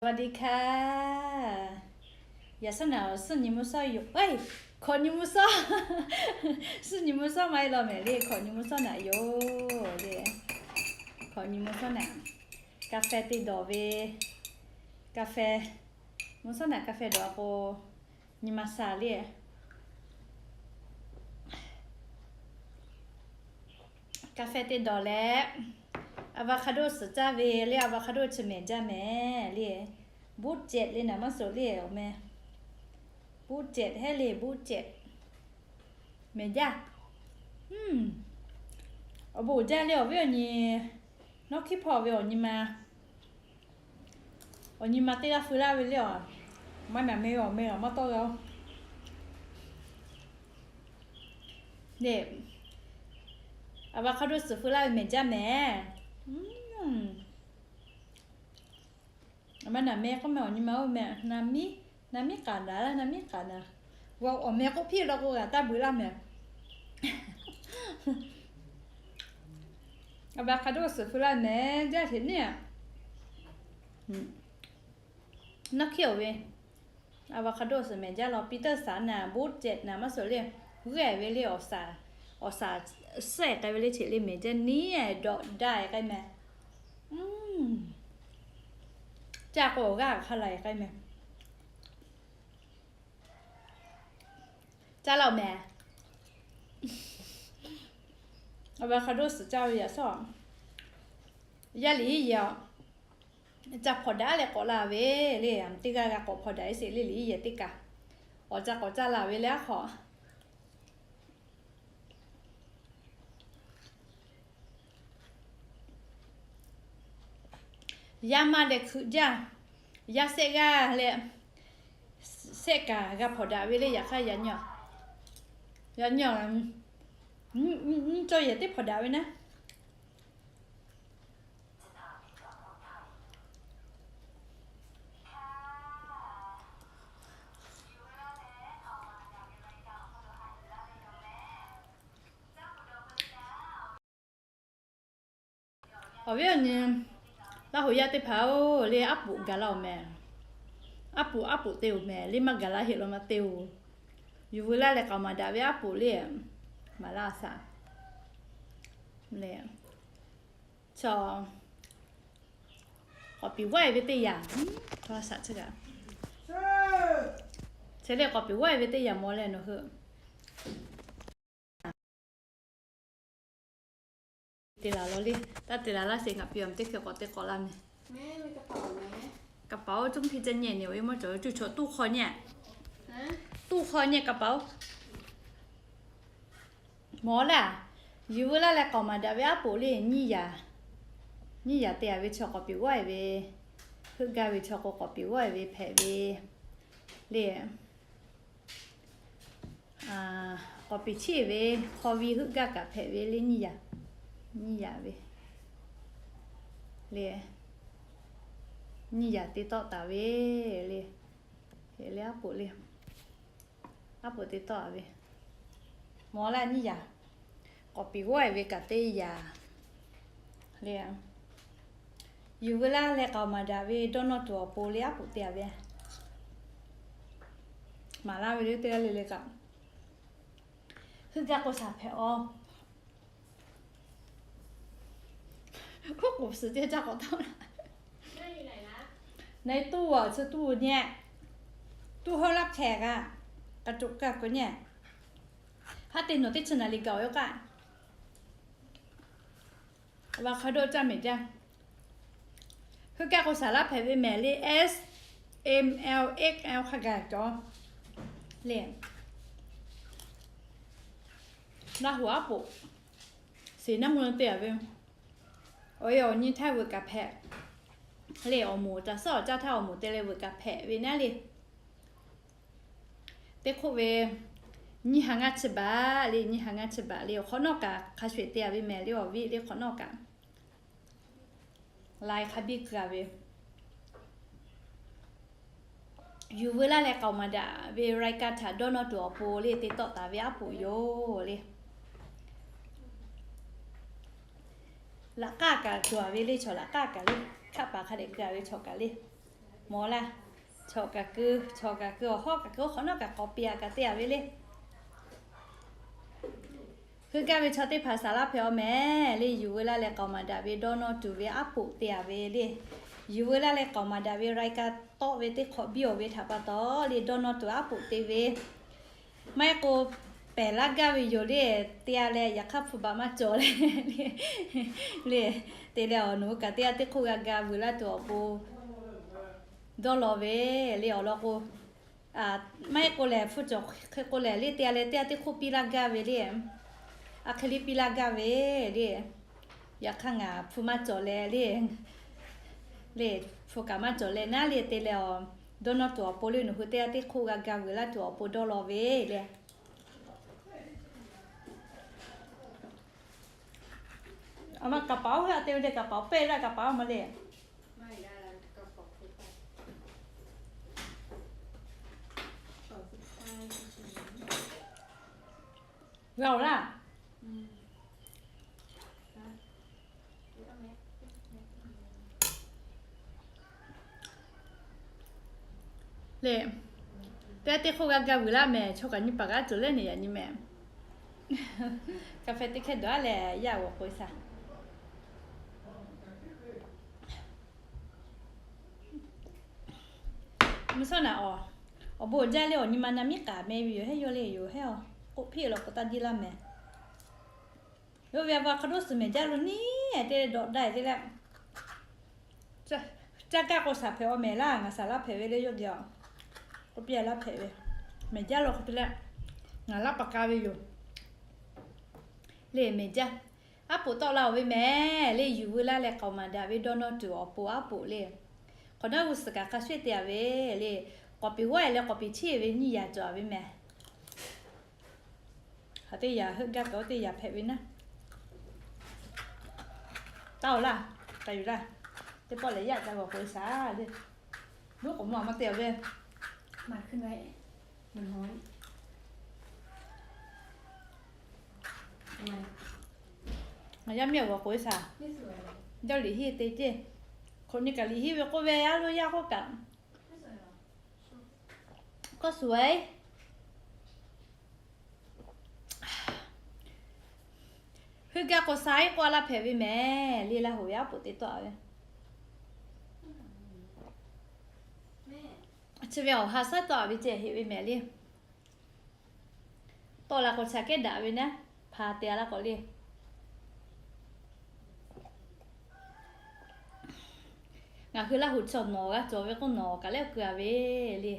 สวัสดีค่ะ Yaꞈ shawˉ naꞈ awˬ suhˉ nyi mvuhˇ shawˉ yoˬ. Hkawꞈ nyi mvuhˇ shawˉ, suhˉ nyi mvuhˇ shawˉ maˇ heˆ law mehˍ le. Hkawꞈ nyi mvuhˇ shawˉ naꞈ yoˬ le. Hkawꞈ nyi mvuhˇ shawˉ naꞈ, กาแฟ te dawˬ ve, กาแฟ, mvuhˇ shawˉ naꞈ กาแฟ dawˬ a k'o, nyi ma sha le. กาแฟ te dawˬ leh, avocado suhˍ caˇ ve le. Avocado chi mehˍ jaˇ mehˍ le. Buˆ cehꞈ le naˍ maˇ suhˍ le awˬ meh. Buˆ cehꞈ hehˉ le, buˆ cehꞈ mehˍ jaˇ. Awˬ bon uiˍ jaˇ le awˬ viˉ awˬ nyi. Nawˉ hkiˉ hpawˇ ve awˬ nyi ma, awˬ nyi ma teˇ g'aˇ feu laˇ ve le a. Maˇ naˬ meh awˬ meh a maˇ tawˆ g'a oˬ. Avocado suhˍ feu laˇ ve mehˍ jaˇ mehˍ. Maˇ naˬ meh k'oˆ meh awˬ nyi ma oˇ meh. Naˬ miˉ k'aˍ naˍ laˇ, naˬ miˉ k'aˍ naˍ. Awˬ meh k'oˆ hpiˇ la k'o g'a taˇ beuꞈ laˇ mehˍ. Avocado suhˍ feu laˇ mehˍ jaˇ hteꞈ neˇ a. Nawˉ hkiˉ awˬ ve, avocado suhˍ mehˍ jaˇ law. Peter saˍ naˍ, buˆ cehꞈ naˍ maˇ suhˍ le. G'uˇ ehˍ ve le awˬ saˍ, awˬ saˍ suhˉ ehˍ k'ai ve le hteꞈ le mehˍ jaˇ neˇ a. Dawꞈ daꞈ k'ai meh. Caˇ k'o awˬ g'aˇ hk'a la k'ai meh. Caˇ laˇ oˬ mehˍ. Avocado suhˍ caˇ ve yaꞈ shawˉ, yaˇ liꞈ iˉ yehˬ a. Ca hpawnˬ daꞈ leh k'awꞈ la ve le. Teˇ g'aˇ g'a k'awꞈ hpawnˬ daꞈ ve sheˍ le. Liꞈ iˉ yehˬ teˇ kaꞈ awˬ ca k'awꞈ caˇ la ve le aˉ hk'aw. Yaˇ maˇ leh hkui jaˇ. Yaˇ shehˆ g'aˇ leh shehˆ kaꞈ g'a hpawnˬ daꞈ ve le. Yaꞈ hk'aˇ yaꞈ nyi, yaꞈ nyi nyiˇ cawˇ yehˬ teˇ hpawnˬ daꞈ ve naˉ. Awˬ viˉ awˬ nyi, Laˇ huˍ yaˇ teˇ hpaˍ-oˬ le, aˉ poꞈ gaˬ laˇ-oˬ mehˍ. Aˉ poꞈ aˉ poꞈ te-oˬ mehˍ le, maˇ gaˬ laˇ heˆ law maˇ te-oˬ. Yuˬ veu laˇ leh k'aoˍ maˍ daꞈ ve aˉ poꞈ le, maˍ laˇ shaˍ le. Chaw, k'awꞈ piˍ g'awˇ-e ve teˇ yanˇ, chaw leh k'awꞈ piˍ g'awˇ-e ve teˇ yanˇ mawˬ leh nawˬ hui te laˬ law le. Taˇ te laˬ laˇ sheˍ, ngaˬ piˇ-a teˇ hkui k'awꞈ te k'awꞈ laˇ mehˍ. กระเป๋า cuˇ hpiˇ caˇ nyehˇ ne, awˬ e mawˇ cawˬ cuˇ chaw tuˇ hk'aw nyehˇ, tuˇ hk'aw nyehˇ กระเป๋า. Mawˬ laˇ, yuˬ veu laˇ leh k'aoˍ maˍ daꞈ ve aˉ poꞈ le, nyiˇ yaꞈ, nyiˇ yaꞈ te-a ve chaw k'awꞈ piˍ g'awˇ-e ve, heuˆ gaˇ ve chaw k'o k'awꞈ piˍ g'awˇ-e ve hpehꞈ ve le. K'awꞈ piˍ chiˇ ve hk'aw vi heuˆ gaˇ kaꞈ hpehꞈ ve le, nyiˇ yaꞈ, nyiˇ yaꞈ ve le, nyiˇ yaꞈ te tawˆ taˍ ve le. Hk'e le aˉ poꞈ le, aˉ poꞈ te tawˆ-a ve, mawˬ laˇ nyiˇ yaꞈ, k'awꞈ piˍ g'awˇ-e ve kaꞈ teˇ yaꞈ le. Yuˬ veu laˇ leh k'aoˍ maˍ daꞈ ve dawˇ nawˇ tuˬ awˬ pon le aˉ poꞈ te-a ve, maˍ laˇ ve le teˇ g'aˇ le le kaꞈ, heuˆ gaˇ k'o shaˍ hpehꞈ-a. Oˉ k'oˍ suhˍ teˇ caˇ k'awꞈ taˇ la. Naˍ tuˇ-a, chi tuˇ nyi, tuˇ hawˉ laˇ hk'ehꞈ g'a, k'a tuꞈ kaˇ k'o nyi. Haˉ te nawˬ teˇ chi naˍ liꞈ gaˬ-oˬ yoˬ kaꞈ. Avocado caˇ mehˍ jaˇ. Heuˆ gaˇ k'o shaˍ laˇ hpehꞈ ve mehˍ le, S, M L, X L hk'a gaˬ cawˬ le. Laˇ huˍ aˉ poꞈ, shiˍ naˉ mvuh te-a ve, awˬ e awˬ nyi htaˇ veuꞈ kaꞈ hpehꞈ le. Awˬ moˍ caˬ suhˉ awˬ caˇ htaˇ awˬ moˍ te leh veuꞈ kaꞈ hpehꞈ ve naˉ le. Teˇ hk'oˆ ve nyiˇ ha ngaˇ chi baˬ le, nyiˇ ha ngaˇ chi baˬ le, awˬ hk'awꞈ nawˉ kaꞈ hk'a shuˍ te-a ve mehˍ le, awˬ viˉ le hk'awꞈ nawˉ kaꞈ lai hk'a biˇ keu-a ve. Yuˬ veu laˇ leh k'aoˍ maˍ daꞈ ve รายการ htaꞈ dawˇ nawˇ tuˬ awˬ pon le te tawˆ taˍ ve aˉ poꞈ yoˬ le. Laꞈ k'aˇ kaꞈ tuˬ-a ve le, chaw laꞈ k'aˇ kaꞈ le, hkaˆ paˍ hk'a dehꞈ keu-a ve chaw kaꞈ le. Mawˬ laˇ, chaw kaꞈ keu, chaw kaꞈ keu, awˬ hawˉ kaꞈ keu, hk'awꞈ nawˉ kaꞈ k'awꞈ piˇ-a kaꞈ te-a ve le. Heuˆ gaˇ ve chaw teˇ hpaˍ saˍ laˇ hpehꞈ-aw mehˍ le. Yuˬ veu laˇ leh k'aoˍ maˍ daꞈ ve dawˇ nawˇ tuˬ ve aˉ poꞈ te-a ve le. Yuˬ veu laˇ leh k'aoˍ maˍ daꞈ ve รายการ tawˆ ve teˇ hk'awꞈ biˇ-oˬ ve htaꞈ pa taw le, dawˇ nawˇ tuˬ aˉ poꞈ te ve. Maˇ heˆ k'o, pehˬ laˇ gaˇ ve yoˬ le. Te-a leh yaꞈ hk'aˇ hpu baꞈ maˇ cawˬ leh le, le, te leh awˬ nawˬ hui kaꞈ teˇ g'aˇ teˇ hk'oˆ g'a ga vuiˬ laˇ tuˬ awˬ pon dawˇ law ve le. Awˬ lawn k'o, maˇ heˆ k'o lehˬ, hpu cawˬ hk'e k'o lehˬ le, te-a leh teˇ g'aˇ teˇ hk'oˆ piˇ laˇ gaˇ ve le. A hk'e le piˇ laˇ gaˇ ve le. Yaꞈ hk'aˇ ngaˬ hpu maˇ cawˬ leh le, le, hpu kaꞈ maˇ cawˬ leh naˉ le, te leh awˬ dawˇ nawˇ tuˬ awˬ pon le, nawˬ hui teˇ g'aˇ teˇ hk'oˆ g'a ga vuiˬ laˇ tuˬ awˬ pon dawˇ law ve le. Aˬ ma kaˍ paˍ-oˬ, a te ve le kaˍ paˍ-oˬ, pehˇ laˇ kaˍ paˍ-oˬ ma le. G'a-oˬ laˇ. Le, teˇ g'aˇ teˇ hk'oˆ g'a ga vuiˬ laˇ mehˍ. Chaw kaꞈ nyi paˍ g'aˇ cawˬ leh neˬ yaꞈ nyi mehˍ. Kaˍ hpehꞈ teˇ hkehˇ dawˬ-a leh yaˇ g'awˬ k'oꞈ-e shaˍ. Mvuhˇ shawˉ naꞈ awˬ, awˬ bon jaˇ le. Awˬ nyi ma na miˉ k'aˍ meh ve yoˬ, heˉ yawˇ le yoˬ, heˉ-aˬ k'oˆ hpiˇ law k'o taˇ diˇ laˇ mehˍ. Yawˇ ve avocado suhˍ mehˍ jaˇ lo neˇ te dawꞈ daꞈ te leh, caˇ gaˇ k'o saˍ hpehꞈ-aw mehˍ laˇ. Ngaˬ saˍ laˇ hpehꞈ ve le yawˇ geh-aˬ. K'oˆ piˇ-a laˇ hpehꞈ ve, mehˍ jaˇ law hk'e te leh, ngaˬ laˇ pa ka ve yoˬ. Le mehˍ jaˇ, aˉ poꞈ tawˆ la-oˬ ve mehˍ le. Yuˬ veu laˇ leh k'aoˍ maˍ daꞈ ve dawˇ nawˇ tuˬ awˬ pon aˉ poꞈ le. Hk'awꞈ nawˉ g'uˇ suhˍ kaꞈ hk'a shuˍ te-a ve le. K'awꞈ peꞈ g'awˇ-e leh k'awꞈ peꞈ chiˇ-e ve nyiˇ yaꞈ cawˬ-a ve mehˍ. Hk'aˬ teˇ yaꞈ heuˆ gaˇ kaꞈ oˇ teˇ yaꞈ hpehꞈ ve naˉ. Taˇ-oˬ laˇ, k'ai yuˬ laˇ. Teˇ pawˆ lehˬ yaˇ ca g'awˬ k'oꞈ-e shaˍ le. Luˉ k'oˍ mawˬ maˇ te-a ve. Ngaˬ yaˇ miˇ awˬ g'awˬ k'oꞈ-e shaˍ. Dawˇ liꞈ hiˇ te ceˇ. Hk'oꞈ nyi kaꞈ liꞈ hiˇ ve k'oˆ ve, a lo yaˇ k'oˆ kaꞈ k'oˆ suhˍ-e. Heuˆ gaˇ k'o sha-e k'oˆ-a laˇ hpehꞈ ve mehˍ le. Laˇ hoꞈ ve aˉ poꞈ te tawˆ-a ve, chi ve awˬ ha shaˉ tawˆ-a ve ceh heꞈ ve mehˍ le. Tawˆ la k'o chaꞈ kehˉ daꞈ ve naˉ, hpa te-a laˇ k'awꞈ le. Ngaˬ hui Laˇ huˍ chaw nawˬ g'a cawˬ ve k'o nawˬ kaꞈ lehˉ keu-a ve le.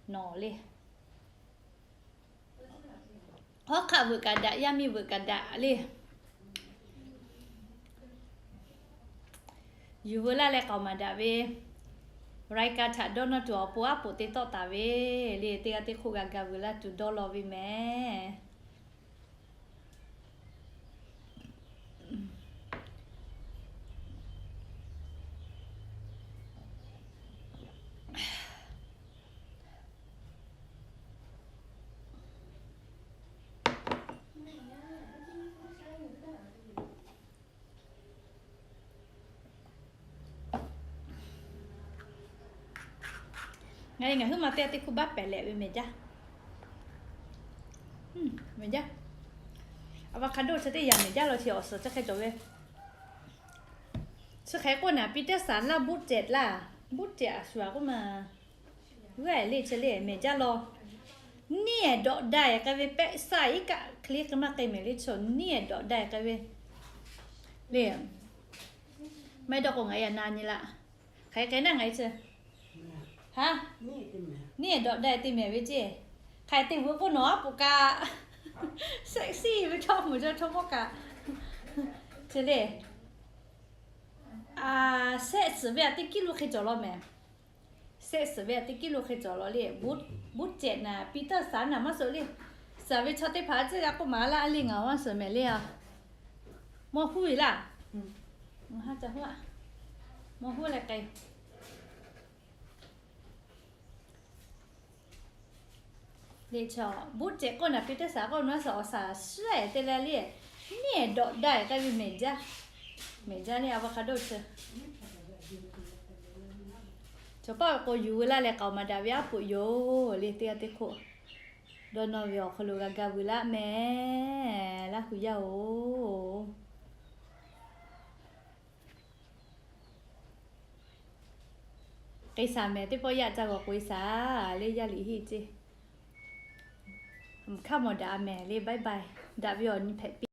Nawˬ le, hawˉ hk'aˆ veuꞈ kaꞈ daꞈ, yaˇ miˇ veuꞈ kaꞈ daꞈ le. Yuˬ veu laˇ leh k'aoˍ maˍ daꞈ ve รายการ htaꞈ dawˇ nawˇ tuˬ awˬ pon aˉ poꞈ te tawˆ taˍ ve le. Teˇ g'aˇ teˇ hk'oˆ g'a ga veu laˇ tuˬ dawˇ law ve mehˍ. Ngaˬ hui ngaˬ huiˉ ma teˇ g'aˇ teˇ hkuˇ baˆ pehˍ leh ve mehˍ jaˇ. Mehˍ jaˇ. Avocado chi teˇ yaꞈ mehˍ jaˇ law chi awˬ suhˍ chi hk'e cawˬ ve. Chi hk'e k'oˆ naˍ, Peterson laˇ, บุตรเจ็ด laˇ, บุตรเจ็ด a shu a k'oˆ ma. G'aˇ le chi le mehˍ jaˇ law. Neˇ dawꞈ dai k'ai ve pehˆ saˇ iˉ kaˆ hk'e le k'ai maˇ k'ai mehˍ le, chaw neˇ dawꞈ dai k'ai ve le. Maˇ heˆ dawˇ k'o ngaˬ yaꞈ na nyi laˇ. Hk'aˬ hk'e naˉ ngaˬ e chi, ha, neˇ dawꞈ dai te mehˍ ve ceˇ. Hk'aˬ te veuꞈ k'oˆ nawˬ aˉ poꞈ kaꞈ sexy ve chaw mvuhˬ jaw chaw mawˇ kaꞈ chi le. Sehˆ suhˍ ve a teˇ kiˉ lo hk'e cawˬ law mehˍ. Sehˆ suhˍ ve a teˇ kiˉ lo hk'e cawˬ law le. บุตรเจ็ด naˍ, Peterson naˍ maˇ suhˍ le. Suhˍ ve chaw teˇ hpaˍ a ciˉ g'a k'oˆ maˍ laˇ le, ngaˬ maˇ suhˍ mehˍ le a. Mawˇ huˉ ve laˇ. Mawˇ huˉ leh k'ai. Liꞈ chaw บุตรเจ็ด k'oˆ naˍ, Peterson k'oˆ naˍ, suhˍ awˬ shaˍ suhˉ-e te leh le, neˇ dawꞈ dai k'ai ve mehˍ jaˇ. Mehˍ jaˇ le, avocado chi. Cawˬ paˆ ve k'o yuˬ veu laˇ leh k'aoˍ maˍ daꞈ ve aˉ poꞈ yoˬ le. Teˇ g'aˇ teˇ hk'oˆ dawˇ nawˇ ve awˬ hk'aw lo g'a gaˇ veu laˇ meh. Laˇ hu yaˇ-oˬ. K'ai shaˍ mehˍ teˇ pawˆ yaˇ ca g'awˬ k'oꞈ-e shaˍ le. Yaˇ liꞈ henˇ ceˇ. Hkaˆ mawˬ daꞈ-a mehˍ le. Bye bye. Daꞈ ve awˬ nyi hpehꞈ piˇ.